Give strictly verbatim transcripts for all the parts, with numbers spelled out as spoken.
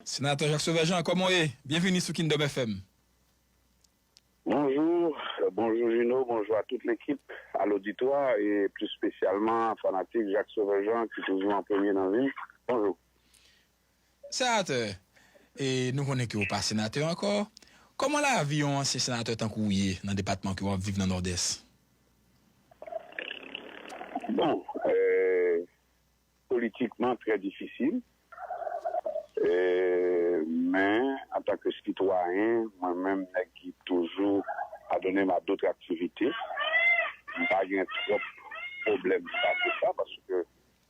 Senatè Jacques Sauveur Jean, kòman w ye? Byenvini sou Kingdom F M. Bonjou, bonjou Juno, bonjou a tout lekip, a loditwa e pli espesyalman a fanatik Jacques Sauveur Jean ki toujou an premye nan vi m. Bonjou. Senatè, e nou konnen ke w pa senatè ankò. Kòman lavi yon ansyen senatè tankou w ye nan depatman ke w ap viv nan Nòdès? Bon, euh, politikman trè difisil. Euh, men, antanke sitwayen, mwen menm, nèg ki toujou adonne m a dot aktivite, m pa gen twòp pwoblèm pase sa, paske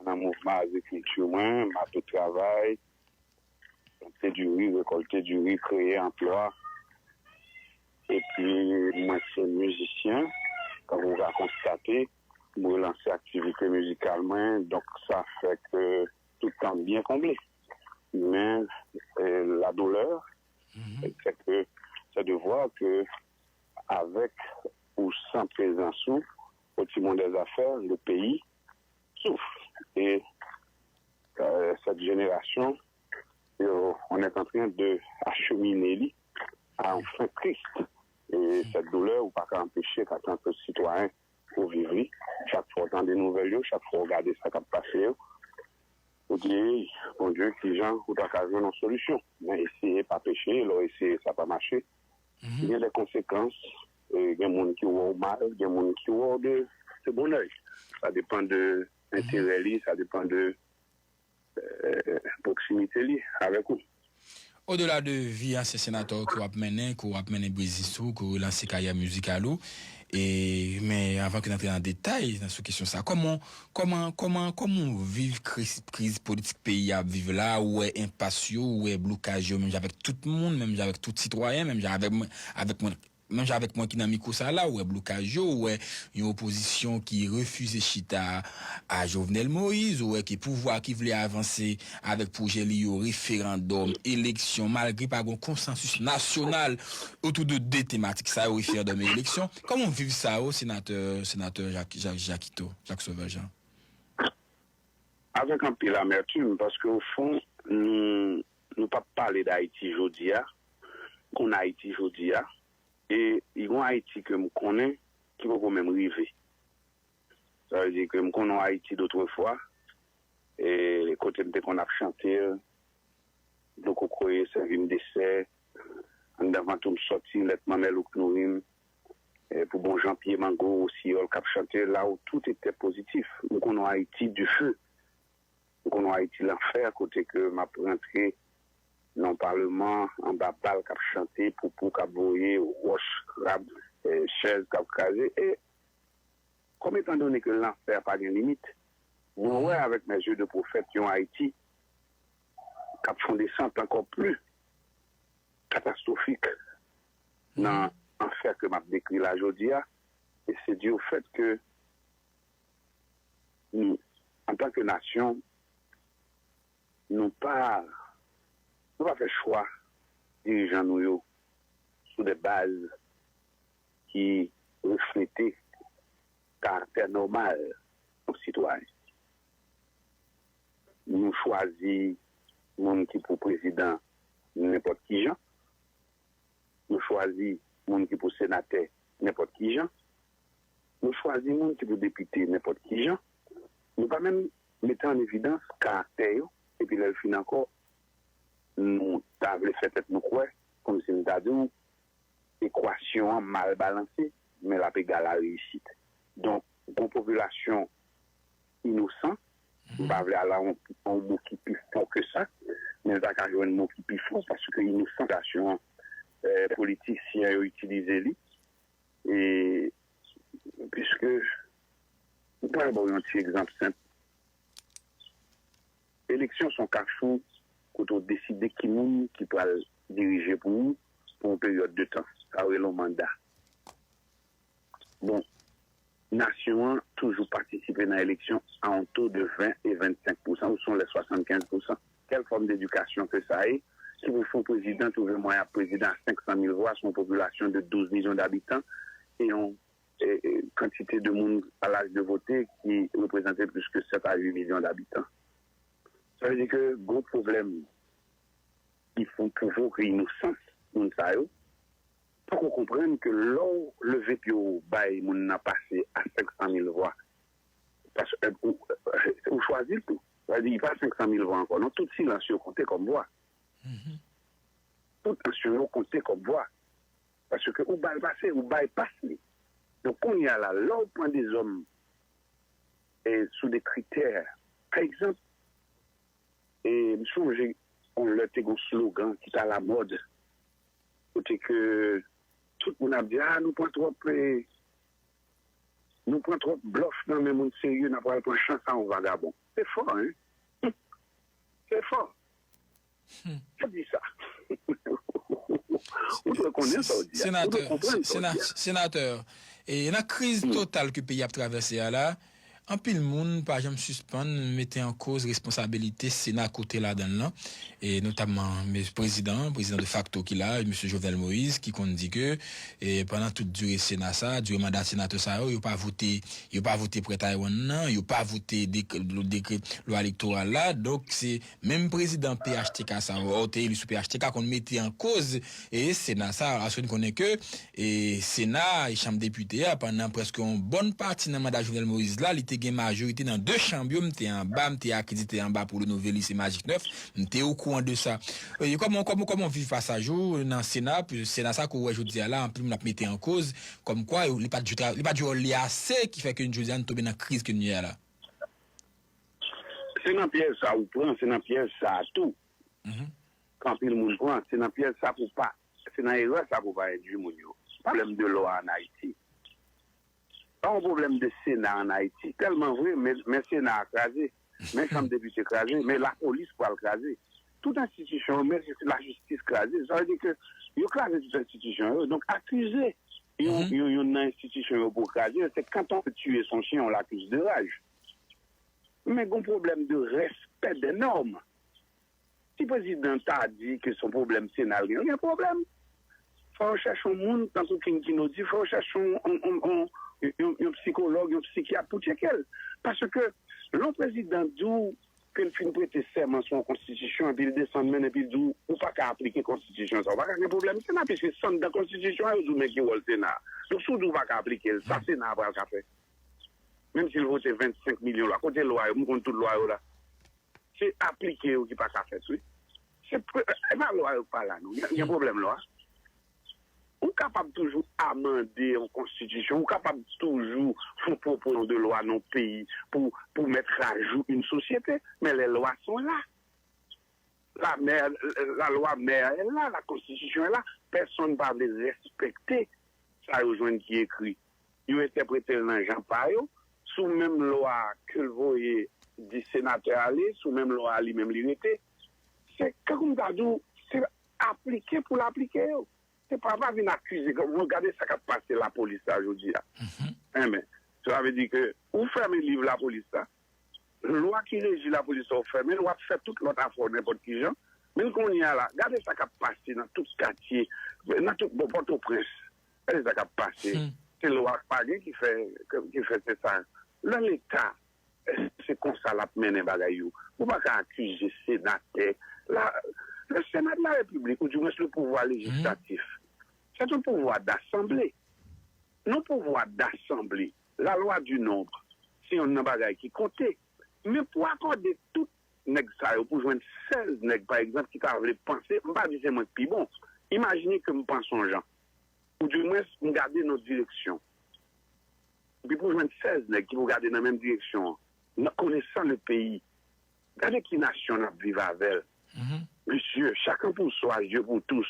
nan mouvman agrikilti mwen, m ap travay, plante diri, rekòlte diri, kreye anplwa. Epi, mwen se mizisyen, tankou w ka konstate, m relanse aktivite mizikal mwen, donk sa fè ke tout tan byen konble. Men, euh, la douleur, c'est que c'est de voir que avec ou sans présence ou, au timon des affaires, le pays souffre. Et euh, cette génération, euh, on est en train de acheminer li à un fin triste. Et cette douleur, ou pa ka anpeche, antanke sitwayen, ou viv li. Chak fwa w tande nouvèl yo, chak fwa w gade sa k ap pase yo, ou di, Bondye, kijan ou ta ka jwenn yon solisyon? Men eseye pa peche, lè w eseye, sa pa mache. Gen de konsekans, e gen moun ki wè w mal, gen moun ki wè w de, de bon oeil. Sa depann de enterè li, sa depann de euh, pwoksimite li avèk ou. Odela de vi ansyen senatè w ke w ap mennen, ke w ap mennen biznis ou, ke w relanse karyè mizikal ou, e, men avan ke n antre nan detay nan sou kesyon sa, kòman, kòman, kòman, kòman w viv kriz, kriz politik peyi a ap viv la, ou wè enpas yo, ou wè blokaj yo, menm jan avèk tout moun, menm jan avèk tout sitwayen, menm jan avèk mwen, avèk mwen, menm jan avèk mwen ki nan mikwo sa la, ou wè blokaj yo, ou wè yon opozisyon ki refize chita a Jovenel Moïse, ou wè ke pouvwa ki vle avanse avèk pwojè li yo, referandòm, eleksyon, malgre pa gen konsansis nasyonal otou de de tematik sa yo, referandòm e eleksyon. Kòman w viv sa yo, senatè, senatè Jacques, Jacques, Jacques Sauveur Jean? Avèk anpil amètim, paske o fon, nou, nou p ap pale d Ayiti jodi a, konn Ayiti jodi a, e yon Ayiti ke m konnen ki poko menm rive. Sa vle di ke m konnen yon Ayiti dotrefwa, e kote m te konn ap chante l, dlo kokoye sèvi m desè, anndan vant ou m sòti, lèt manmèl ou k nouri m, e pou bon jan pye mango, wosiyòl k ap chante, là où tout était positif. M konnen yon Ayiti dife. M konnen yon Ayiti lanfè, kote ke m ap rantre nan yon paleman, anba bal k ap chante, poupou k ap voye, wòch, krab, e chèz k ap kraze. E kòm etandone ke lanfè pa gen limit, mwen wè avèk mes yeux de prophète yon Ayiti k ap fè yon desant ankò pli katastwofik nan anfè ke m ap dekri la jodi a, e se di o fèt ke nou, antanke nasyon, nou pa, nou pa fè chwa dirijan nou yo sou de baz ki reflete karaktè nòmal yon sitwayen. Nou chwazi moun ki pou prezidan nenpòt ki jan. Nou chwazi moun ki pou senatè nenpòt ki jan. Nou chwazi moun ki pou depite nenpòt ki jan. Nou pa menm mete an evidans karaktè yo. Epi lè l fin ankò, nou ta vle fè tèt nou kwè, kòmsi m ta di w, ekwasyon an mal balanse, men l ap egal a reyisit. Donk, gon popilasyon inosan, m pa vle al a yon, yon mo ki pi fò ke sa, men l pa ka jwenn mo ki pi fò, paske inosan, popilasyon an, eh, politisyen yo itilize li, e piske, m pral ba w yon ti egzanp senp. Eleksyon se yon kafou kote w deside ki moun ki pral dirije pou ou pou yon peryòd de tan. Sa yo rele yon manda. Bon, nasyon an toujou patisipe nan eleksyon a yon to de ven e vennsenk pousan, ou se yon lè swasannkenz pousan. Kèl fòm dedikasyon ke sa ye, ki pou fè yon prezidan twouve mwayen ap prezidan a senk san mil vwa sou yon popilasyon de douz milyon dabitan e yon e, e, kantite de moun a laj de vote ki reprezante plis ke sèt a uit milyon dabitan. Sa vle di ke gwo pwoblèm pou, pou pwovoke inosans moun sa yo, poko konprann ke lè w leve pye w bay moun nan pase a senk san mil vwa, paske ou, ou chwazi l tou. Sa vle di, li pa senk san mil vwa ankò, non, tout silans yo konte kòm vwa. Tout ansyon yo konte kòm vwa. Paske ou ba l pase, ou bay pas li. Donk, kounye a la, lè w pran de zòm e sou de kritè, pa egzanp, e m sonje yon lè te gen yon slogan ki t alamòd, kote ke tout moun ap di, a, nou pran twòp, e, nou pran twòp blòf nan men moun serye, n ap pral pran chans a yon vagabon. Se fò, en. Se fò. Sa di sa. Ou dwe konnen sa w di a. Ou dwe konprann sa w di a. Senatè, e nan kriz total ke peyi ap travèse a la, anpil moun pa janm sispann mete an koz responsabilite Sena kote ladan l lan, e notamman prezidan, prezidan de facto ki la, mesye Jovenel Moïse, ki konn di ke e pandan tout dire Sena sa, dire manda senatè sa yo, yo pa vote, yo pa vote prè Taiwan nan, yo pa vote dekrè, dekrè lwa elektoral la. Donk, se menm prezidan P H T K sa yo, ou te eli sou P H T K, konn mete an koz e Sena sa, alòske n konnen ke e Sena e Chanm Depite a, pandan prèske yon bòn pati nan manda Jovenel Moïse la, li te gen majorite nan de chanm yo. M te anba, m te akredite anba pou renouvle li, se Majik nèf, m te okouran de sa. E kòman, kòman, kòman w viv pasaj ou nan Sena, pou Sena sa ke w wè jodi a la, anpil moun ap mete an koz, kòmkwa li pa t jwe tra-, li pa t jwe wòl li ase, ki fè ke jodi a n tonbe nan kriz ke n ye a la? Se nan pyèj sa ou pran, se nan pyèj sa tou. Ke anpil moun pran, se nan pyèj sa pou pa, se nan erè sa pou pa endwi moun yo. Pwoblèm de lwa ann Ayiti. Pa yon pwoblèm de Sena ann Ayiti. Tèlman vre, men, men Sena a kraze, men Chanm Depite kraze, men lapolis pral kraze. Tout enstitisyon yo, men lajistis kraze. Sa vle di ke yo kraze tout enstitisyon yo. Donk, akize yon, yon, yon nan enstitisyon yo pou kraze, c'est quand on veut tuer son chien, on l'accuse de rage. Men gen yon pwoblèm de respè des normes. Si prezidan ta di ke se yon pwoblèm Sena l gen, l gen pwoblèm. Fò yo chèche yon moun, tankou King Kino di, fò yo chèche yon, yon, yon, yon, yon, yon sikològ, yon sikyat pou tcheke l. Paske lè yon prezidan di w ke l fin prete sèman sou yon konstitisyon, epi l desann men l, epi l di w, ou pa ka aplike konstitisyon sa, ou pa ka gen pwoblèm Sena, piske se anndan konstitisyon an yo di w men ki wòl Sena a. Donk, si w di w pa ka aplike l, sa Sena a pral ka fè? Menm si l vote vennsenk milyon lwa, kote lwa yo? M konn tout lwa yo la. Se aplike yo ki pa ka fèt, wi. Se pre-, e pa lwa yo k pa la, non. Gen, gen pwoblèm lwa. Ou kapab toujou amande yon konstitisyon, ou kapab toujou fè yon pwopozisyon de lwa nan yon peyi pou, pou mettre à jour une société, men les lois sont là. La mè, la loi mère est là, la constitution est là. Pèsonn pa vle respekte sa yo jwenn ki ekri. Yo entèprete l nan jan pa yo, sou menm lwa ke l voye dis senatè ale, sou menm lwa a li menm li rete. Se, kankou m ta di w, se aplike pou l aplike yo. Se pa, pa vin akize, mwen gade sa k ap pase lapolis la jodi a. Enben, sa vle di ke ou fèmen liv lapolis la, lwa ki reji lapolis la ou fèmen l, w ap fè tout lòt afè w nenpòt ki jan. Men kounye a la, gade sa k ap pase nan tout katye, nan tout bò Pòtoprens. Gade sa k ap pase. Se lwa k pa gen ki fè, ki fè se sa. Nan Leta, se konsa l ap mennen bagay yo. Ou pa ka akize senatè. La, le Sénat de la République, ou du moins le pouvoir législatif, c'est un pouvoir d'assemblée. Nan pouvwa dasanble, la lwa di nonb, se yonn nan bagay ki konte. Men pou akòde tout nèg sa yo, pou jwenn sèz nèg, pa egzanp, ki ta vle panse, m pa di se mwen k pi bon. Imajine ke m panse yon jan. Ou di mwens, m gade nan direksyon. Epi pou jwenn sèz nèg ki pou gade nan menm direksyon an, nan konesan le peyi, gade ki nasyon n ap viv avè l. Mesye, chacun pour soi, Dieu pour tous,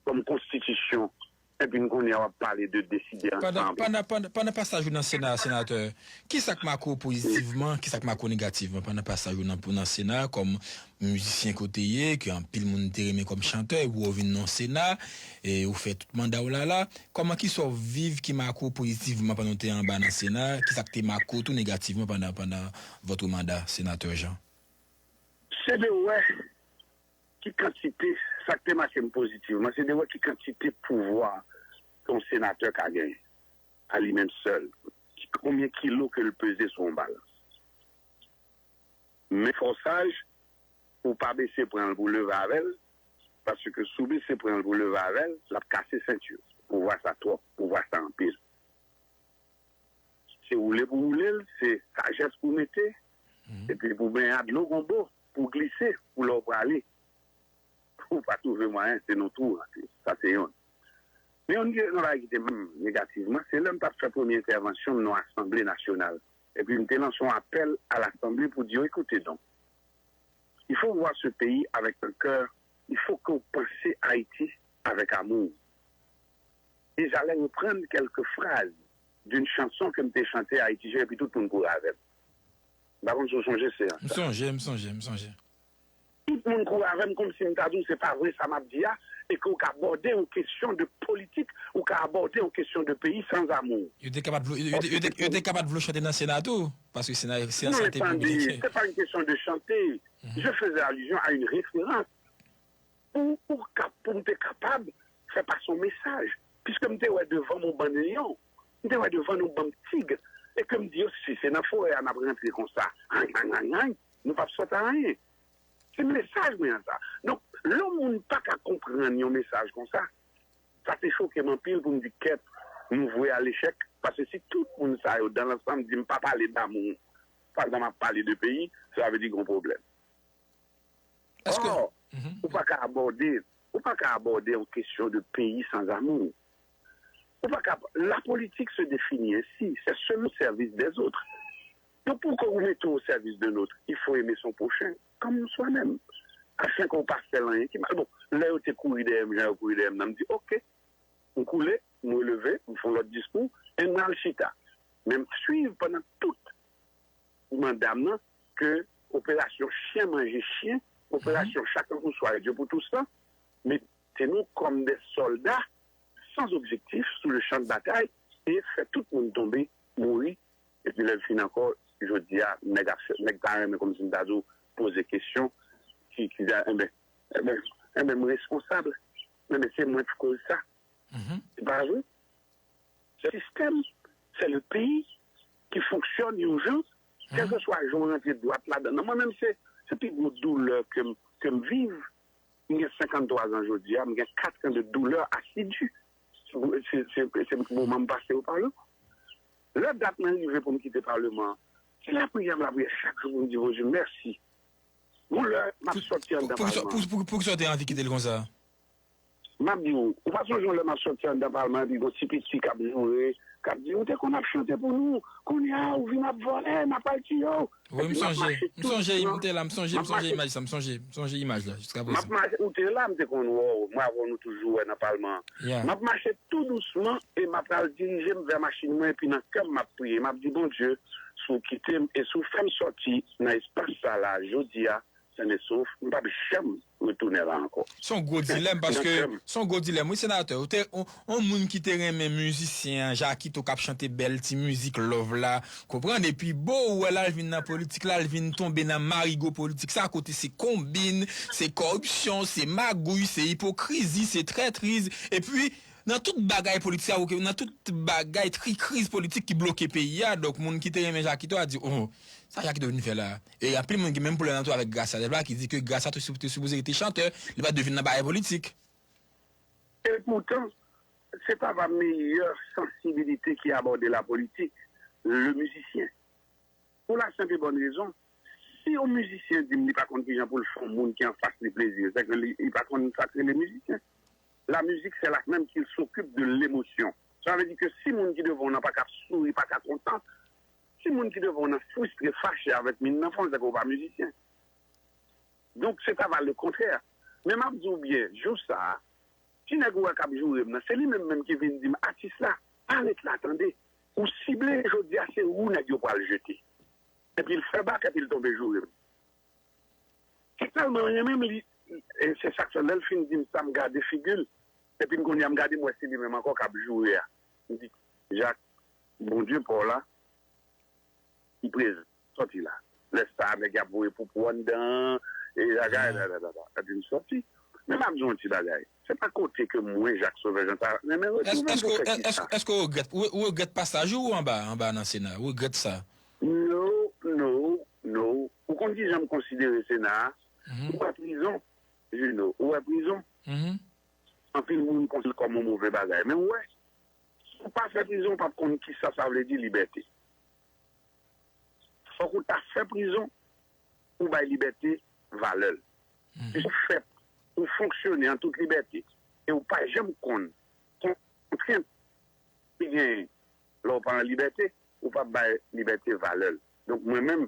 kòm konstitisyon, epi n kounye a w ap pale de deside ansanm. Pandan, pandan, pandan, pandan pasaj ou nan Sena a, senatè, kisa k make w pozitivman, kisa k make w negativman pandan pasaj ou nan, nan Sena a, kòm mizisyen ke w te ye, ke anpil moun te renmen kòm chantè, epi w vin nan Sena, e ou fè tout manda w la la, kòman, kisa w viv ki make w pozitivman pandan w te anba nan Sena, kisa k te make w tou negativman pandan, pandan votre mandat, senatè Jean? Se de wè ki kantite, sa k te make m pozitivman, se de wè ki kantite pouvwa ke yon senatè ka genyen, a li menm sèl. Konbyen kilo ke l peze sou yon balans. Men fò w saj, pou w pa bese pran l pou w leve avè l, Paske si w bese pran l pou leve avè l, l ap kase senti w. Pouvwa sa twòp, pouvwa sa anpil. Se woule pou woule l, se sajès pou mete, epi pou benyen a dlo gon bo, pou glise, pou lè w prale. Ou pa twouve mwayen, se nan twou w rantre. Sa se yonn. Men yonn nan bagay ki te menm negativman, se lè m t ap fè premye entèvansyon m nan Asanble Nasyonal. Epi m te lanse yon apèl a Lasanble pou di yo, écoutez donc, il faut voir ce pays avec un cœur, il faut que vous pensez Haïti avec amour. E j'allais reprendre quelques phrases d'une chanson ke m te chante Ayiti Jen, epi tout moun kouri avè m. M pa konn si w sonje seans sa. M sonje, m sonje, m sonje. Tout moun kouri avè m kòmsi m ta di w se pa vre sa m ap di a, e ke w ka abòde yon kesyon de politik, ou ka abòde yon kesyon de peyi sans amour. Yo te kapab vle, yo, yo te, yo te, yo te kapab vle w chante nan Sena tou, paske Sena, seans Non, sa te tande, piblik. Se pa yon kesyon de chante. Je faisais allusion à une référence pou, pou, ka- pou m te kapab fè pase yon mesaj. Piske m te wè devan m yon bann lyon, m te wè devan m yon bann tig, e ke m di yo, si se nan forè a n ap rantre konsa, ang, ang, ang, ang, nou p ap sòti anyen. Se mesaj mwen an sa. Donk, lè yon moun pa ka konprann yon mesaj konsa, sa te choke m anpil pou m di, kèt, nou vwe a lechèk, paske si tout moun sa yo, dan lansanm, di m pa pale damou, pandan m ap pale de peyi, sa vle di gon pwoblèm. Èske Or, ou pa ka abòde, ou pa ka abòde yon kesyon de peyi sans amour. Ou pa ka, la politique se définit ainsi, c'est se service des autres. Donc pour que vous mettez au service d'un autre, il faut aimer son prochain comme soi-même. Afin que w pa fè l anyen ki mal. Bon, lè yo te kouri dèyè m, jan yo kouri dèyè m nan, m di, ok, m koule, m releve, m fè yon lòt diskou, e m al chita. Men m swiv pandan tout manda m nan ke operasyon chyen manje chyen, operasyon chacun pour soi et Dieu pour tous lan, mete nou kòm de sòlda sans objectif sou le champ de bataille e fè tout moun tonbe, mouri, epi lè l fin ankò, jodi a, nèg ap fè, nèg ta renmen kòmsi m ta di w poze kesyon, ki, ki di, enben, enben, enben, m responsab, enben, se mwen ki koz sa. Se pa vre. Se sistèm, se le peyi ki fonksyòn yon jan, kèlkeswa jan w rantre dwat ladan. Nan mwen menm, se, se pi gwo doulè ke m, ke m viv. M gen senkanntwa zan jodi a, m gen kat an de doulè asidi. Se, se, se, se moman m pase o Palman. Lè dat mwen rive pou m kite Palman an, se lapriyè m lapriyè chak jou pou m di Bondye mèsi. Gon lè m ap sòti anndan Palman an. Pou, pou, pou, pou, pou ki sa w te anvi kite l konsa? M ap di w, ou pa sonje yon lè m ap sòti anndan Palman an, epi gon ti piti k ap joure, k ap di, ou te konn ap chante pou nou, kounye a ou vin ap vòlè, n ap al tiye w. Wi, m sonje. M sonje, m te la, m sonje, m sonje imaj sa, m sonje, m sonje imaj la, jiska prezan. M ap mache, ou te la, m te konn wè w, mwen avè w nou toujou wè nan Palman an. M ap mache tou dousman e m ap al dirije m vè machin mwen, epi nan kè m, m ap priye, m ap di, Bondye, si w kite m e si w fè m sòti nan espas sa la jodi a, sèn e sof, m p ap janm retounen la ankò. Se yon gwo dilèm, paske se yon gwo dilèm, wi, senatè. Ou te, on, on moun ki te renmen mizisyen an, Jakito, k ap chante bèl ti mizik love la, konprann? Epi, bon, ou wè l al vin nan politik la, l vin tonbe nan marigo politik sa, kote se konbin, se kòripsyon, se magouy, se ipokrizi, se trètriz. Epi, nan tout bagay politik sa, nan tout bagay, trikriz politik ki bloke peyi a, donk, moun ki te renmen Jakito a di, oh, sa Jakito vin fè la? E anpil moun gen menm pwoblèm nan tou avèk Gracia Delva ki di ke Gracia te, te sipoze rete chantè, li pa t dwe vin nan bagay politik. E poutan, se pa pa meyè sansibilite ki abòde lapolitik, le mizisyen. Pou la senp e bòn rezon, si yon mizisyen di m li pa konn kijan pou l fè yon moun ki anfas li plezi, se ke li, li pa konn sa k rele mizisyen. La musique, c'est la même qui s'occupe de l'émotion. Sa vle di ke si moun ki devan w nan pa ka souri, pa ka kontan, si moun ki devan w nan fristre, fache avèk min nan fè w, se ke w pa mizisyen. Donk, se ta va le kontrè. Men m ap di w byen, jou sa a, ti nèg ou wè k ap joure m nan, se li menm menm ki vin di m, atis la, pa ret la tande. Ou sible, jodi a, se ou nèg yo pral jete. Epi l fè bak, epi l tonbe joure m. Li tèlman renmen m, li, e se sa k fè lè l fin di m sa, m gade figi l, epi m kounye a m gade m wè se li menm ankò k ap joure a. M di, Jak, Bondye pa w la, li prezan, sòti la. Lè sa a, nèg y ap voye poupou anndan, e, epi m sòti. Men m ap di w yon ti bagay. Se pa kote ke mwen, Jak Sovè Jan, ta renmen retwouve m pou fè kisa. Èske w regrèt, ou, ou regrèt pasaj ou anba, anba nan Sena? Ou regrèt sa? No, no, no. Ou konn kijan m konsidere Sena a? M pa prizon. Juno, ou wè prizon? Anpil moun konsidere l kòm yon move bagay. Men ou wè, si w pa fè prizon, ou p ap konn kisa sa vle di libète. Fòk ou ta fè prizon pou w bay libète valè l. Si w fèt, ou fonksyone an tout libète, e ou pa janm konn kontrent ki genyen lè w pa an libète, ou p ap bay libète valè l. Donk, mwen menm,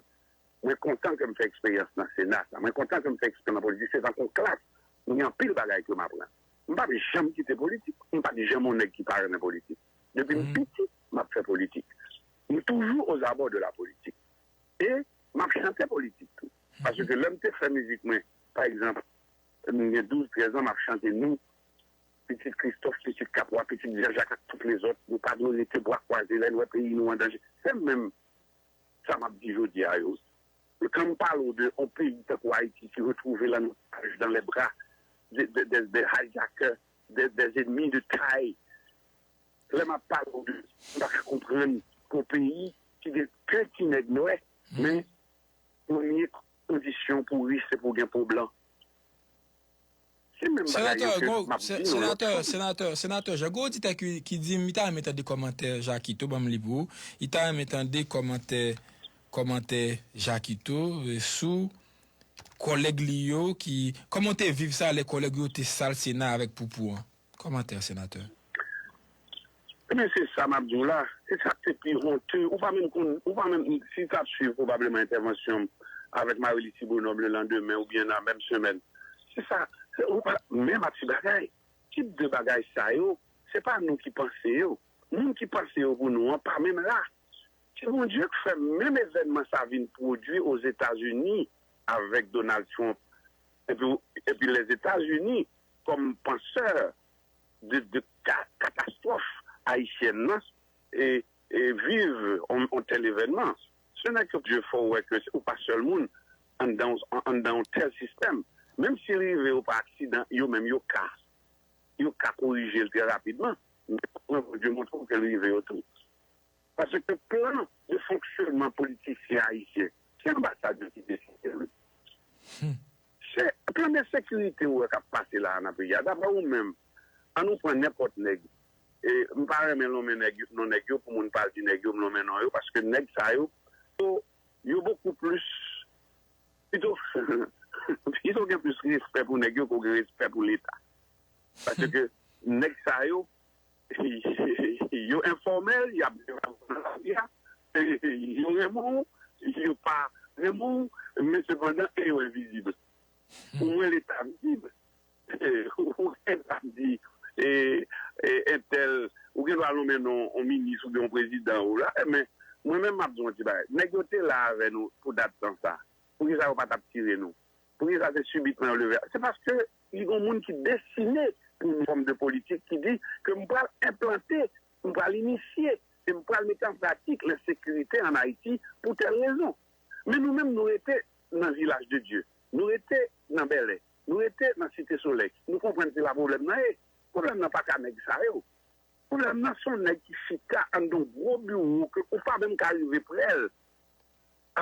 mwen kontan ke m fè eksperyans nan Sena sa. Mwen kontan ke m fè eksperyans nan politik. Se tankou yon klas. M gen anpil bagay ke m aprann. M p ap janm kite politik. M pa t janm yon nèg ki pa renmen politik. Depi m piti, m ap fè politik. M toujou aux abords de la politique. E m ap chante politik tou. Paske lè m te fè mizik mwen, pa egzanp, m gen douz, trèz an, m ap chante nou, pitit Kristòf, pitit Kapwa, pitit Jan Jak ak tout lezòt, nou pa dwe rete bwa kwaze lè n wè peyi nou an danje. Se menm sa m ap di jodi a yo. Kan m pale w de yon peyi tankou Ayiti ki retwouve l an otaj dans les bras de, de, de, de hijackers, de, des ennemis de taille, lè m ap pale w de, m pa ka konprann pou yon peyi ki gen ke ti nèg nwè, men premye kondisyon pou w rich se pou w gen po blan. Se menm bagay yo ke m ap di nou lòt jou. Senatè, senatè, senatè Jean, gen oditè ki, ki di m, li ta renmen tande kòmantè Jakito, ban m li pou ou. Li ta renmen tande kòmantè, kòmantè Jakito, e, sou kòlèg li yo ki, kòman w te viv sa lè kòlèg yo te sal Sena avèk poupou an? Kòmantè senatè. Ebyen, se sa m ap di w la. Se sa k te pi honte. Ou pa menm konn, ou pa menm, si w t ap swiv pwobableman entèvansyon m avèk Marily Ti Bonòm lelandemen oubyen nan menm semèn. Se sa, se, ou pa, menm ak ti bagay, tip de bagay sa yo, se pa nou ki panse yo. Moun ki panse yo pou nou an pa menm la. Se Bondye k fè menm evènman sa vin pwodui Ozetazini avèk Donald Trump. Epi, epi Lèzetazini, kòm pansè de, de ka, katastwòf ayisyèn nan, e, e viv on, on tèl evènman. Se nèg yo Dye fè w wè ke ou pa sèl moun anndan, anndan on tèl sistèm. Menm si l rive yo pa aksidan, yo menm yo ka, yo ka korije l trè rapidman. Men mwen, Bondye montre w ke l rive yo tou. Paske plan de fonksyonman politisyen ayisyen, se anbasad yo ki deside l. Se plan de sekirite ou wè k ap pase la a nan peyi a. Daprè ou menm, ann nou pran nenpòt nèg. E, m pa renmen lonmen nèg yo, non nèg yo, pou moun pa al di nèg yo, m lonmen non yo, paske nèg sa yo, yo, yo bokou plis, pito, pito gen plis respè pou nèg yo ke w gen respè pou Leta. Paske nèg sa yo, yo enfòmèl, y ap viv avè w nan lavi a, yo renmen w, yo pa renmen w, men sepandan, e yo envizib. Pou mwen, Leta vizib. Ou gen dwa di, e, e, entèl, ou gen dwa lonmen non yon minis oubyen yon prezidan ou la, men mwen menm, m ap di w yon ti bagay. Nèg yo te la avè nou pou dat tan sa. Poukisa yo pa t ap tire nou? Poukisa se sibitman yo leve? Se paske li gen moun ki desine pou yon fòm de politik ki di ke m pral enplante, m pral inisye, e m pral mete an pratik lensekirite ann Ayiti pou tèl rezon. Men nou menm, nou rete nan Vilaj de Dye. Nou rete nan Bèlè. Nou rete nan Site Solèy. Nou konprann se la pwoblèm nan ye. Pwoblèm nan pa ka nèg sa yo. Pwoblèm nan se yon nèg ki chita anndan yon gwo biwo ke ou pa menm ka rive prè l,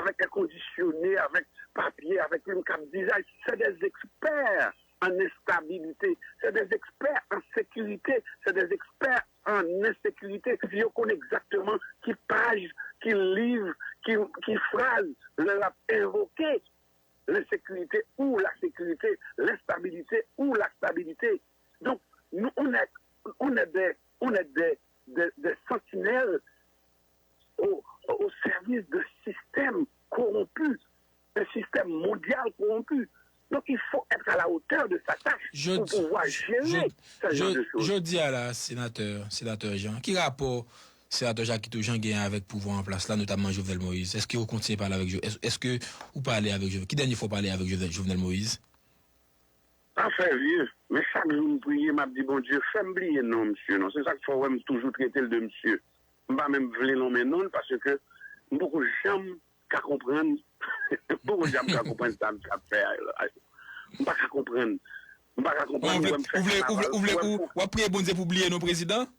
avèk èkondisyone, avèk papye, avèk plim k ap dizay. C'est des experts en instabilité, c'est des experts en sécurité, c'est des experts en insécurité. Yo konn egzakteman ki paj, ki liv, ki, ki fraz lè l ap envoke lensekirite ou lasekirite, lenstabilite ou lastabilite. Donk, nou, on est, on est des, on est des, des, des sentinelles au, au service d'un système corrompu, un système mondial corrompu. Donc, il faut être à la hauteur de sa tâche pour pouvoir gérer ce genre de choses. Jodi a la, senatè, senatè Jean, ki rapò Senatè Jakito Jean genyen avèk pouvwa an plas la, notamman Jovenel Moïse? Èske ou kontinye pale avèk Jovenel? Èske ou pale avèk Jovenel? Ki dènye fwa w pale avèk Jovenel Moïse? Afè vye, men chak jou m priye, m ap di Bondye, fè m bliye non misye non. Se sa k fè w wè m toujou trete l de misye. M pa menm vle lonmen non l, paske m poko janm ka konprann, m poko janm ka konprann sa misye ap fè a yo. M pa ka konprann. M pa ka konprann, ou wè m fè kanaval, ou wè m pou. W ap priye Bondye pou bliye non prezidan?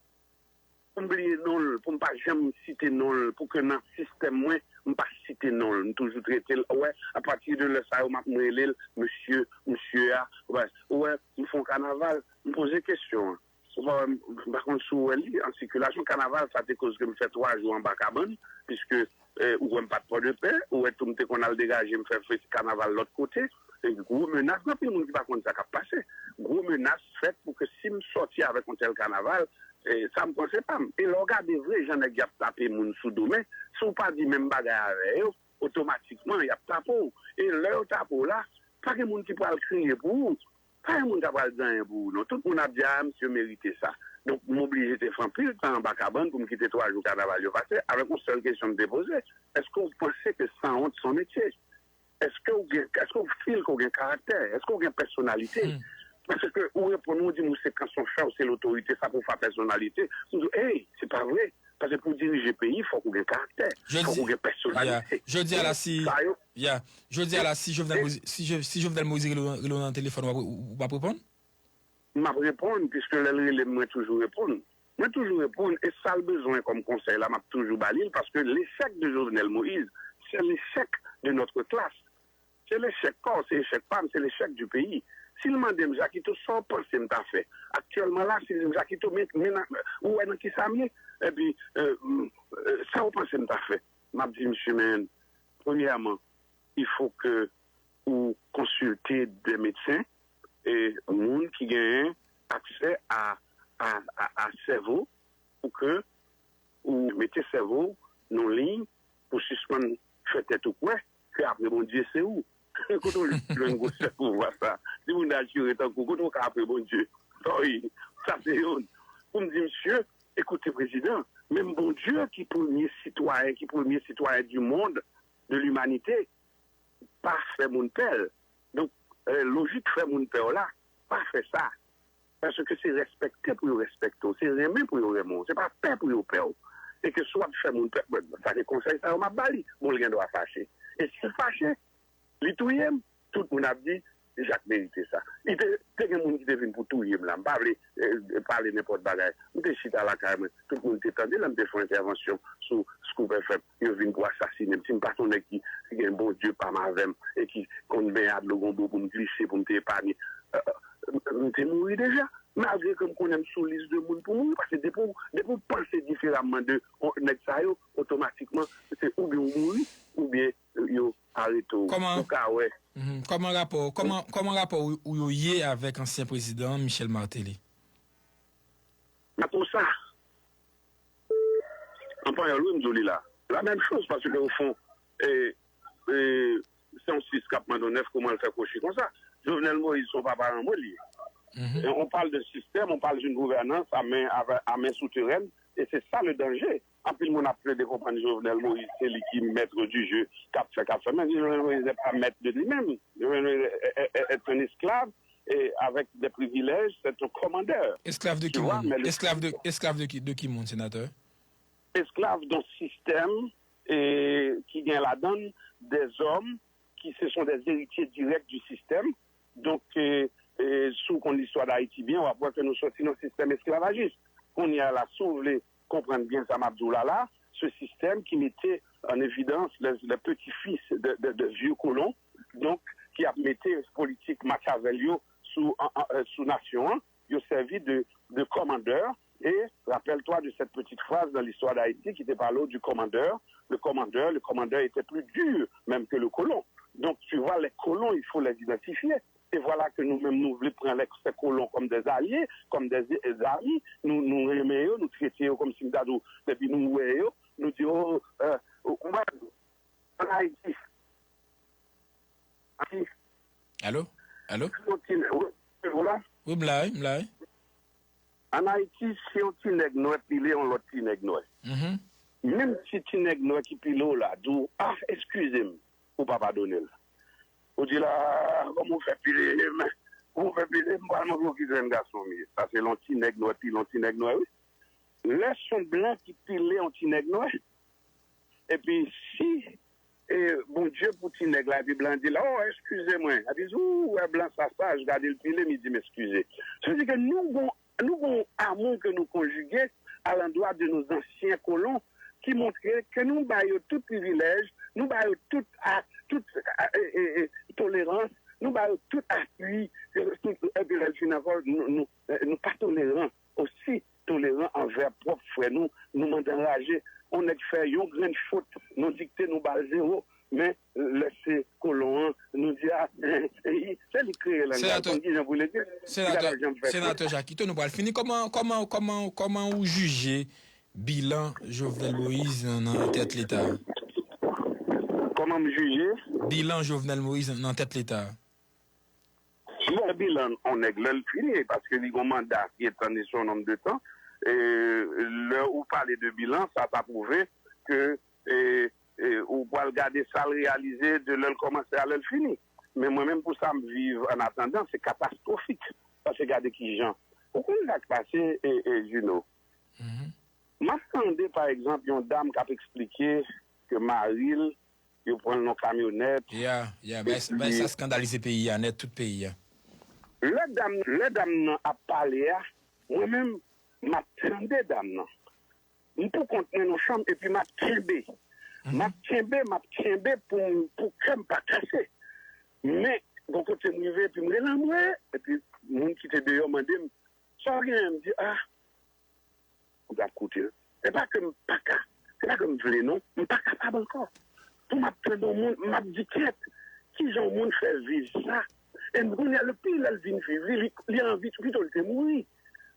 Pou m bliye non l, pou m pa janm site non l, pou ke nan sistèm mwen, M pa site non l, m toujou trete l. Ou wè, apati de lè sa yo, m ap m rele l mesye, mesye a. Ou wè, ou wè, m fè yon kanaval, m poze kesyon an. Ou pa wè, m m pa konn si w wè li, an sikilasyon. Kanaval sa te koz ke m fè twa jou anba kabann, piske, eh, ou wè m pa t Pòdepè, ou wè tou m te konn al degaje m fè fes-, kanaval lòt kote. E gwo menas, gen anpil moun ki pa konn sa k ap pase. Gwo menas fèt pou ke si m sòti avèk yon tèl kanaval, eh, sa m pran se pa m. E lè w gade vre jan nèg y ap tape moun sou do, men si w pa di menm bagay avè yo, otomatikman y ap tape w. E lè yo tape w la, pa gen moun ki pral kriye pou ou. Pa gen moun k ap pral di anyen pou ou non. Tout moun ap di, "A, misye merite sa." Donk, m oblije te fè anpil tan anba kabann pou m kite twa jou kanaval yo pase, avèk yon sèl kesyon m te poze, èske w panse ke sanwont se yon metye? Èske w gen, èske w fil ke w gen karaktè? Èske w gen pèsonalite? Paske ou reponn, ou di m ou se kanson fè, ou se lotorite, sa pou w fè pèsonalite. M di w, ey, se pa vre. Paske pou w dirije peyi, fòk ou gen karaktè, fòk ou gen pèsonalite. Jodi a la, si, yeah. Jodi a la, si Jovenel Moïse, si, Jo- si Jovenel Moïse rele w nan telefòn, w ap, w ap reponn? M ap reponn, piske lè l rele m, mwen toujou reponn. Mwen toujou reponn, e sa l bezwen kòm konsèy la, m ap toujou ba li l, paske lechèk de Jovenel Moïse, se lechèk de notre classe. Se lechèk pa w, se echèk pa m, se lechèk du pays. Si l mande m, Jakito, sa w panse m ta fè? Aktyèlman la, si l di m, Jakito, men, men, ou wè nan kisa m ye? Epi, euh, m- euh, sa w panse m ta fè? M ap di misye, men, premyèman, il faut que ou konsilte de medsen, e moun ki genyen aksè a, a, a, a sèvo, pou ke ou mete sèvo w nan liy pou sispann fè tèt ou kwè ke apre Bondye se ou. Kote w jwenn gwosè pouvwa sa? Timoun asire tankou, kote w ka apre Bondye? Wi, sa se youn. Pou m di misye, ekoute prezidan, menm Bondye ki premye sitwayen, ki premye sitwayen du monde, de l'humanité, pa fè moun pè l. Donk, eh, lojik fè moun pè w la, pa fè sa. Paske se respekte pou yo respekte w, se renmen pou yo renmen w, se pa pè pou yo pè w. E ke si w ap fè moun pè, bon, sa se konsèy sa yo m ap ba li. Bon, l gen dwa fache. E si l fache, li touye m, tout moun ap di, Jacques merite sa. Li te, te gen moun ki te vin pou touye m la. M pa vle, eh, pale nenpòt bagay. M te chita lakay mwen. Tout moun te tande lè m te fè yon entèvansyon sou Scoop F M. Yo vin pou asasine m. Si m pa t yon nèg ki, ki gen Bondye pa m avè m e ki konn benyen ak dlo gonbo pou m glise, pou m te epanye, eh, m te mouri deja. Malgre ke m konnen m sou lis de moun pou mouri, paske depi w, depi w panse diferaman de, o, nèg sa yo, otomatikman, se oubyen w mouri, oubyen yo arete w. Kòman, ou ka wè. Mhm. Kòman rapò, kòman, kòman rapò ou, ou yo ye avèk ansyen prezidan Michel Martelly? Nan konsa, an panyòl, wi, m di w li la. La menm choz, paske, o fon, e, e, se yon sis k ap mande yon nèf, kòman l fè kwochi konsa? Jovenel Moïse, se yon papa ranmwe li ye. Mhm. E, on parle de système, on parle d'une gouvernance à main, à, à main souterraine, et c'est ça le danger. Anpil moun ap plede konprann Jovenel Moïse, se li ki maître du jeu, k ap fè, k ap fè. Men Jovenel Moïse n'est pas maître de lui-même. Jovenel Moïse est, est, est, est un esclave et avec des privilèges, c'est un commandeur. Esklav de ki moun? Esklav de, esklav de ki, de ki moun, senatè? Esklav d'un système et ki gen ladan l des hommes qui ce sont des héritiers directs du système. Donk, eh, eh, si w konn listwa Dayiti byen, w ap wè ke nou sòti nan sistèm esklavajis. Kounye a la, si w vle konprann byen sa m ap di w la la, ce système qui mettait en évidence les, les petits-fils de, de, de vieux colons, donk, ki ap mete politik Makyavel yo sou, an, an, eh, sou nasyon an, yo sèvi de, de commandeur. Et rappelle-toi de cette petite phrase dans l'histoire d'Haïti qui te parle du commandeur. Le commandeur, le commandeur était plus dur même que le colon. Donc, tu vois, les colons, il faut les identifier. Et voilà que nous-mêmes, nous voulons prendre les, ces colons comme des alliés, comme des, des amis. Nous, nous aimons, nous traitons comme si nous, depuis nous, nous disons, euh, ouais, an Ayiti. Ayiti. Alo? Alo? Si yon ti nèg, wi, wi, la. Wi, m la, wi, m la, wi. An Ayiti, si yon ti nèg nwè pile yon lòt ti nèg nwè. Mhm. Menm si ti nèg nwè ki pile w la, di w, "Ah, eskize m," ou pa padone l. Ou di la, "Ah, kòman w fè pile m? Kòman w fè pile m? M pral montre w ki grenn gason m ye." Sa se lè yon ti nèg nwè pile yon ti nèg nwè, wi. Lè se yon blan ki pile yon ti nèg nwè, epi si, e, Bondye pou ti nèg la, epi blan di l, "Oh, eskize mwen." Epi di, "Ou wè blan sa saj, gade l pile m, li di m eskize." Sa vle di ke nou gon, nou gon amou ke nou konjige à l'endroit de nos anciens colons ki montre ke nou ba yo tout privilèj, nou ba yo tout, a, tout, a, e, e, e, tolerans, nou ba yo tout apui, e, tout, epi lè l fin ankò, nou, nou, e, nou pa toleran, osi toleran anvè pwòp frè nou, nou mande anraje. On nèg fè yon grenn fot, nou dikte, nou ba l zewo, men lè se kolon an, nou di, a, se li k kreye lang la, l konn kijan pou l ekri, li pa t ap janm fè fot. Senatè Jakito, nou pral fini. Kòman, kòman, kòman, kòman ou jije bilan Jovenel Moïse nan tèt Leta a? Kòman m jije? Bilan Jovenel Moïse nan tèt Leta a. Bon, bilan on nèg lè l fini, paske li gon manda ki etann li sou yon nonb de tan. E, lè ou pale de bilan, sa, sa pwouve ke, e, e, ou pral gade sa l reyalize de lè l kòmanse a lè l fini. Men mwen menm, pou sa m viv an atandan, se katastwofik. Paske gade kijan. Ou konn sa k pase, e, e, Juno? M ap tande, pa egzanp, yon dam k ap eksplike ke mari l, yo pran l nan kamyonèt. Ya, ya, bagay, bagay sa eskandalize peyi a nèt, tout peyi a. Lè dam, lè dam nan ap pale a, mwen menm, m ap tande dam nan. M pou kont mwen nan chanm, epi m ap kenbe. M ap kenbe, m ap kenbe pou m, pou kè m pa kase. Men, gon kote m rive, epi m rele anmwe, epi moun ki te deyò mande m, "Sa w genyen?" M di, "Ah, m t ap koute l." Se pa ke m pa ka, se pa ke m vle non, m pa kapab ankò. Pou m ap tande yon moun, m ap di, "Kyèt, kijan yon moun fè viv sa?" E m konnen le pi lè l vin viv li, li, li anvi pito l te mouri.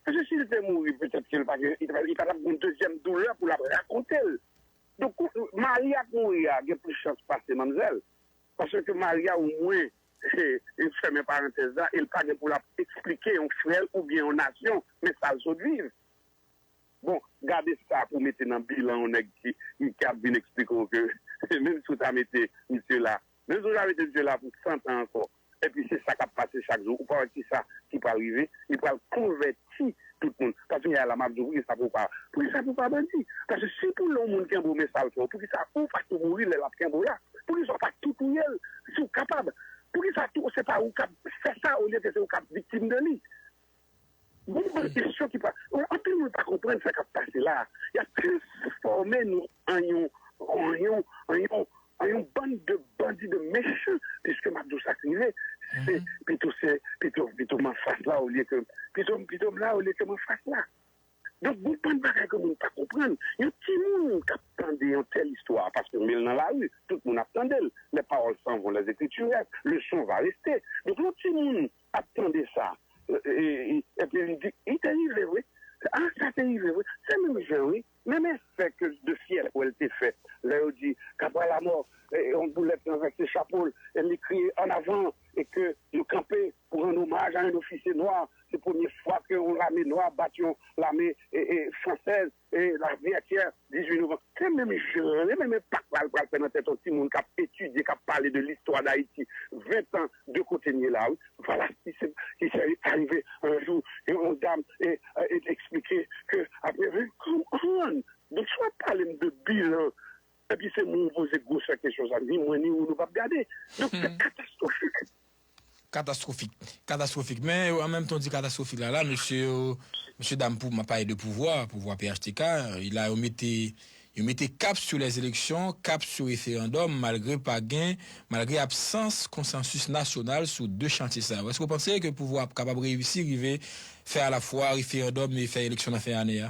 Paske si l te mouri, petèt ke l pa gen, li pa, li pa t ap gen yon dezyèm doulè pou l ap rakonte l. Donk, mari a k mouri a gen plis chans pase manmzèl. Paske mari a omwen, e, e fèmen parantèz la, e l pa gen pou l ap eksplike yon frè l oubyen yon nasyon, men sa l sot viv. Bon, gade sa pou mete nan bilan yon nèg ki, ki ap vin eksplike w ke, menm si w ta mete misye la, menm si w ta mete misye la pou san tan ankò, epi se sa k ap pase chak jou, ou pa wè kisa ki pral rive? Li pral konvèti tout moun. Paske yè la m ap di w, poukisa pou pa, poukisa pou pa bandi? Paske si pou lè yon moun kenbe w, men sa l fè w, poukisa ou pa tou mouri lè l ap kenbe w la? Poukisa w pa tou touye l, si w kapab? Poukisa tou, se pa ou k ap fè sa, olye ke se ou k ap viktim de li? Bon, bon, kesyon ki pa, anpil moun pa konprann sa k ap pase la. Y ap transfòme nou an yon, an yon, an yon, an yon bann de bandi, de mechan, piske m ap di w sa k rive. Se pito, se pito, pito m anfas la, olye ke, pito, pito m la, olye ke m anfas la. Donk, gon bann bagay ke moun pa konprann. Yon timoun k ap tande yon tèl istwa, paske men l nan lari, tout moun ap tande l. Les paroles s'en vont, les écritures restent, le son va rester. Donk, yon timoun ap tande sa, e, e, e, epi li di, "Li te rive vre. Ah, sa te rive vre." Se menm jan, wi. Menm efè ke de fyèl wè l te fè. Lè yo di, "Capra la mort, e, e, yon boulèt ranvèse chapo l, e li kriye, 'En avant,' e ke yo kanpe pou rann omaj a yon ofisye nwa." Se premye fwa ke yon lame nwa bat yon lame, e, e, fransèz, e, la Verrières, dizuit novanm. Se menm jan, se menm enpak la l pral fè nan tèt yon timoun k ap etidye, k ap pale de listwa Dayiti ven tan de kote n ye la, wi. Vwala ki se, ki se arive yon jou, yon dam, e, e, eksplike ke apre ven, come on! Donk, si w ap pale m de bilan, epi se moun poze gwosè kesyon sa, ni mwen ni ou nou p ap gade. Donk, se katastwofik. Katastwofik. Katastwofik. Men, an menm tan w di katastwofik la, la, mesye yo, mesye dam, pou, m ap pale de pouvwa, pouvwa P H T K, la, yo mete, yo mete cap sur les élections, cap sur référendum, malgre pa gen, malgre absans konsansis nasyonal sou de chantye sa yo. Èske w panse ke pouvwa ap kapab reyisi rive fè alafwa referandòm e fè eleksyon nan fen ane a?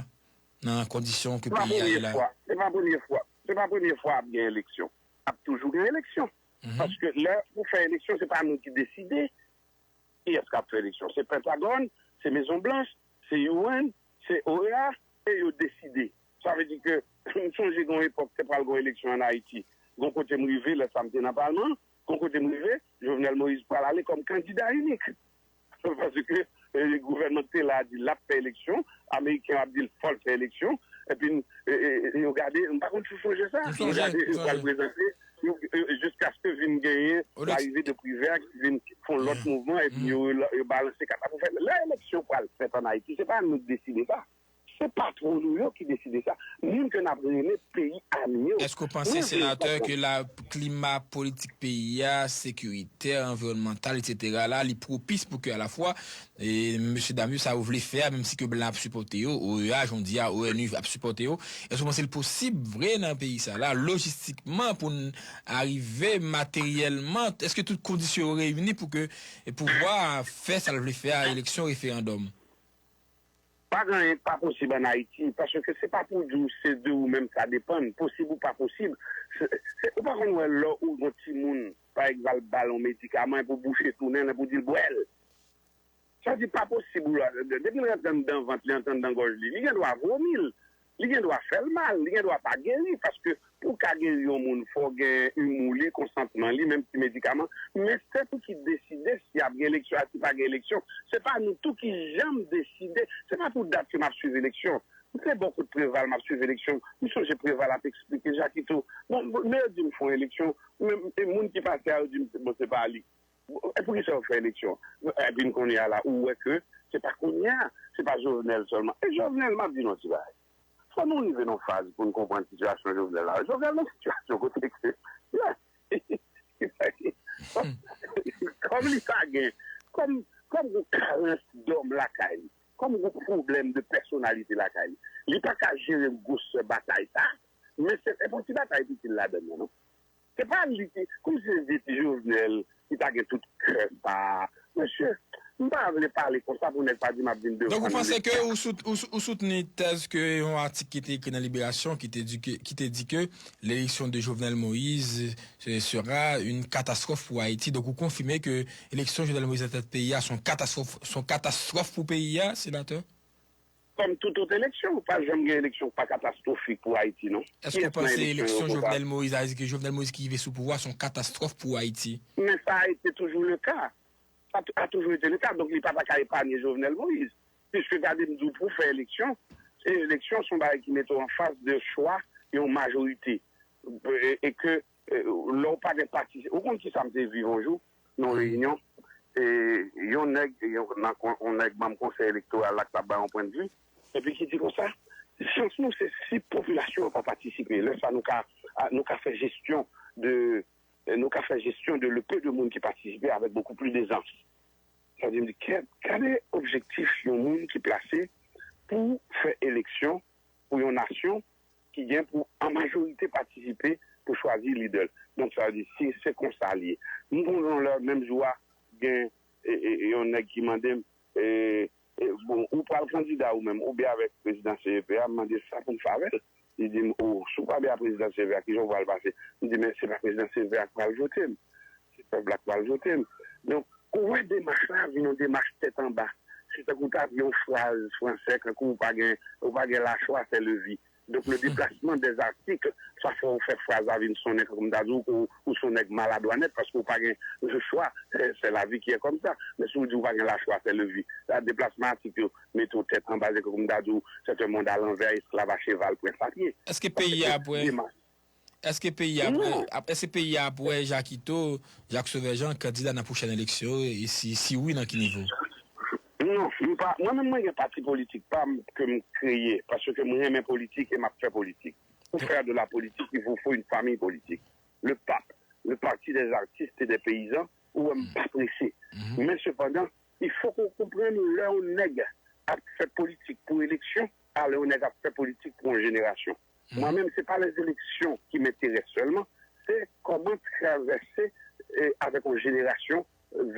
Nan kondisyon ke peyi a ye la. Se pa premye fwa. Se pa premye fwa. Se pa premye fwa ap gen eleksyon. Ap toujou gen eleksyon. Paske lè pou fè eleksyon, se pa nou ki deside kiyès k ap fè eleksyon. Se Pentagòn, se Mezon Blanch, se U N, se O E A, e yo deside. Sa vle di ke, m sonje gen yon epòk, te pral gen yon eleksyon ann Ayiti. Gon kote m rive, lè sa m te nan palman, gon kote m rive, Jovenel Moïse pral ale kòm kandida inik. Paske, e, gouvènman ki te la a di l ap fè eleksyon, ameriken yo ap di l fò l fè eleksyon, epi, e, e, e, yo gade, m pa konn si w sonje sa, yo gade, yo pral prezante, yo, e, e, jiskaske vin genyen larive de Privè ki vin fè yon lòt mouvman, epi yo, yo balanse kat la pou fè. Lè eleksyon pral fèt ann Ayiti, se pa nou k deside sa. Se patwon nou yo ki deside sa. Moun ke n ap rele peyi ami yo. Èske w panse, senatè, ke la klima politik peyi a, sekiritè, anviwònmantal, etsetera la, li pwopis pou ke alafwa e mesye dam yo sa yo vle fè a, menm si ke blan ap sipòte yo, O E A, jan w di a, O N U ap sipòte yo, èske w panse l posib vre nan peyi sa la, lojistikman, pou n arive materyèlman, èske tout kondisyon yo reyini pou ke pouvwa a fè sa l vle fè a, eleksyon, referandòm? Pa gen anyen k pa posib ann Ayiti, paske se pa pou di w se de ou menm sa depann, posib ou pa posib. Se, se, ou pa konn wè lè ou gon timoun, pa egzanp, ba l yon medikaman epi w bouche tounen l epi w di l bwè l. Sa di pa posib ou la, depi l rantre anndan vant li, antre anndan gòj li, li gen dwa vomi l, li gen dwa fè l mal, li gen dwa pa geri, paske pou w ka geri yon moun, fò w gen imou li, konsantman li, menm ti medikaman. Men se tou ki deside si ap gen eleksyon ak si pa gen eleksyon. Se pa nou tou ki janm deside. Se pa pou dat ke m ap swiv eleksyon. M se bò kot Preval m ap swiv eleksyon. M sonje Preval ap eksplike Jakito. Bon, lè yo di m fè yon eleksyon, men, e moun ki pase a yo di m bon, se pa li. E poukisa yo fè eleksyon? Epi n kounye a la, ou wè ke se pa kounye a, se pa Jovenel sèlman. E Jovenel, m ap di nou yon ti bagay. Fò nou rive nan faz pou n konprann sitiyasyon Jovenel la. Jovenel nan sitiyasyon kote ke kòm li pa gen, kòm kòm gon karans dòm lakay li, kòm gon pwoblèm de pèsonalite lakay li, li pa ka jere gwosè batay sa. Men se e pa yon ti batay piti l ladann nan non. Se pa li ki, kòmsi se vye ti Jovenel ki ta gen tout kè sa a. Mesye, m pa vle pale konsa pou nèg pa di m ap vin defann. Donk ou panse ke ou, sout, ou, ou soutni tèz ke yon atik ki te ekri nan Liberasyon ki te di ke, ki te di ke l'élection de Jovenel Moïse sera une catastrophe pour Haïti. Donk ou konfime ke eleksyon Jovenel Moïse nan tèt peyi a se yon katastwòf, se yon katastwòf pou peyi a, senatè? Kòm tout ot eleksyon, pa janm gen eleksyon k pa katastwofik pou Ayiti non. Èske w panse eleksyon Jovenel Moïse, sa vle di ke Jovenel Moïse ki rive sou pouvwa se yon katastwòf pou Ayiti? Men sa a été toujours le cas. Sa a toujours été le cas. Donk li pa ta ka epanye Jovenel Moïse. Piske gade m di w pou fè eleksyon, e eleksyon se yon bagay ki mete w anfas de chwa yon majorite. E, e ke e, lè w pa gen pati, ou konn kisa m te viv yon jou? Nan yon reyinyon, e, yon nèg, yon, nan, yon nèg manm konsèy elektoral la k t ap bay yon pwennvi, epi ki di konsa, chans nou se si popilasyon an pa patisipe. Lè sa nou ka, a, nou ka fè jesyon de, nou ka fè jesyon de le peu de moun ki patisipe avec beaucoup plus d'aisance. Sa vle di, gade objektif yon moun ki plase pou fè eleksyon pou yon nasyon ki gen pou an majorite patisipe pou chwazi lidè l. Donk sa vle di si se konsa l ye. M konn yon lè menm jou a gen e, e, e, yon nèg ki mande m e, e, bon, ou pral kandida ou menm oubyen avèk prezidan C E P a, m mande l sa pou m fè avè l. Li di m o, si w pa byen a prezidan C E P a, kijan w pral pase? M di men se pa prezidan C E P a k pral vote m. Se pèp la k pral vote m. Donk, ou wè demach la vin yon demach tèt anba. Se tankou w ta di yon fraz fransè, kankou ou pa gen, ou pa gen la chwa se levi. Donk le déplacement des articles, sa fè w fè fraz la vin sonnen kankou m ta di w ke w se yon nèg maladwa nèt paske w pa gen le choix, c'est la vie qui est comme ça. Men si w di w pa gen la chwa se levi, la deplasman atik yo mete w tèt anba, se kankou m ta di w c'est un monde à l'envers, esclave à cheval, prince à pied. Èske peyi a pwè? Èske peyi a ap wè, ap, èske peyi a ap wè Jakito, Jacques Sauveur Jean, kandida nan pwochèn eleksyon yo? E si, si wi, nan ki nivo? Non, m pa, mwen menm mwen gen pati politik pa m ke m kreye, paske m renmen politik e m ap fè politik. Pour faire de la politique, il vous faut une famille politique. Le PAP, le Parti des artistes et des paysans, ou wè m pa prese. Men sepandan, il faut que w konprann lè yon nèg ap fè politik pou eleksyon, a lè yon nèg ap fè politik pou yon jenerasyon. Mwen menm, se pa les élections qui m'intéressent seulement, se kòman travèse e, avèk yon jenerasyon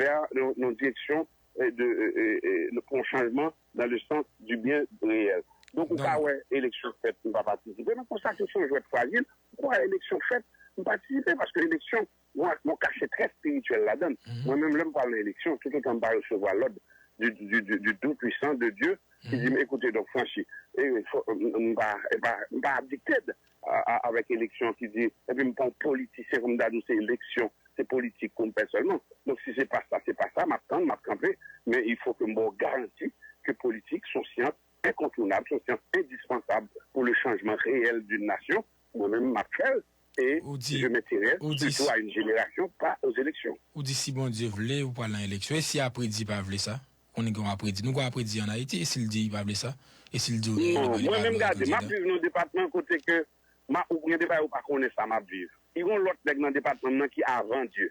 vè yon, yon direksyon e, de, e, e, e, pou yon chanjman dans le sens du bien réel. Donk, ou ka wè eleksyon fèt, m pa patisipe, men konsa se yon jwèt frajil, ou ka wè eleksyon fèt, m patisipe, paske eleksyon, gon, gon kachè trè espirityèl ladan l. Mwen menm, lè m pral nan eleksyon, toutotan m pa resevwa lòd du, du, du, du Tout-Puissant, de Dieu, ki di m, ekoute, donk, Franchi, e, fò, m, m pa, e pa, m pa addicted a, a, avèk eleksyon ki di, epi m pa yon politisyen pou m ta di w se eleksyon, se politik pou m pèsonèlman. Donk, si se pa sa, se pa sa, m ap tann, m ap kanpe, men il faut que m ba w garanti ke politik se yon syans enkontounab, se yon syans endispansab pour le changement réel d'une nation. Mwen menm, m ap fè l, e je m'intéresse surtout à une génération, pas aux élections. Ou di si Bondye vle, ou pral nan eleksyon. E si apredi pa vle sa? konn gen yon apredi. Nou gen yon apredi ann Ayiti, e si l di li pa vle sa? E si l di w li pa vle di l? Mwen menm, gade, m ap viv nan yon depatman kote ke m ap, gen de bagay ou pa konnen sa m ap viv. Li gen yon lòt nèg nan depatman m nan ki avan Dye.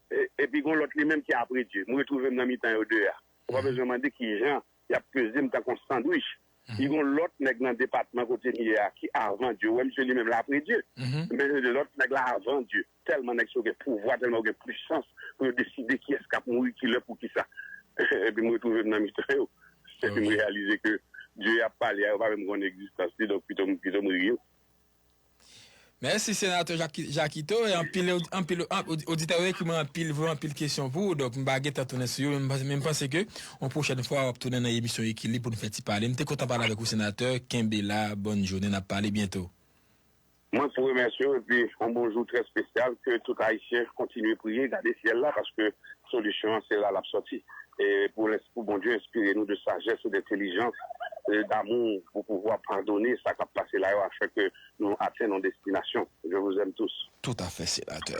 E, epi gen yon lòt li menm ki apre Dye. M retwouve m nan mitan yo de a. Ou pa bezwen mande ki jan y ap peze m tankou yon sandwich. Li gen yon lòt nèg nan depatman kote m ye a ki avan Dye. Ou wè misye li menm la apre Dye. Men lòt nèg la avan Dye. Tèlman nèg sa yo gen pouvwa, tèlman yo gen pwisans pou yo deside kiyès k ap mouri, kilè, poukisa. Epi m retwouve m nan mitan yo. Epi m reyalize ke Dye y ap pale a, yo pa menm konn egzistans li, donk pito, pito m ri yo. Mèsi, Senatè Jaki-, Jakito. E anpil, anpil, an-, odi-, oditè yo ekri mwen anpil vre, anpil kesyon pou ou. Donk, m pa gentan tounen sou yo, men m panse, men m panse ke yon pwochèn fwa, w ap tounen nan emisyon Ekilib pou nou fè ti pale. M te kontan pale avèk ou, Senatè. Kenbe la. Bòn jounen. N ap pale byento. Mwen pou remèsye w, epi yon bonjou trè espesyal, ke tout Ayisyen kontinye priye, gade syèl la, paske solisyon an se la l ap sòti. E pou lens-, pou Bondye enspire nou de sajès e dentelijans, e damou pou pouvwa padone sa k ap pase la yo, afin ke nou atenn yon destinasyon. Je vous aime tous. Toutafè, Senatè.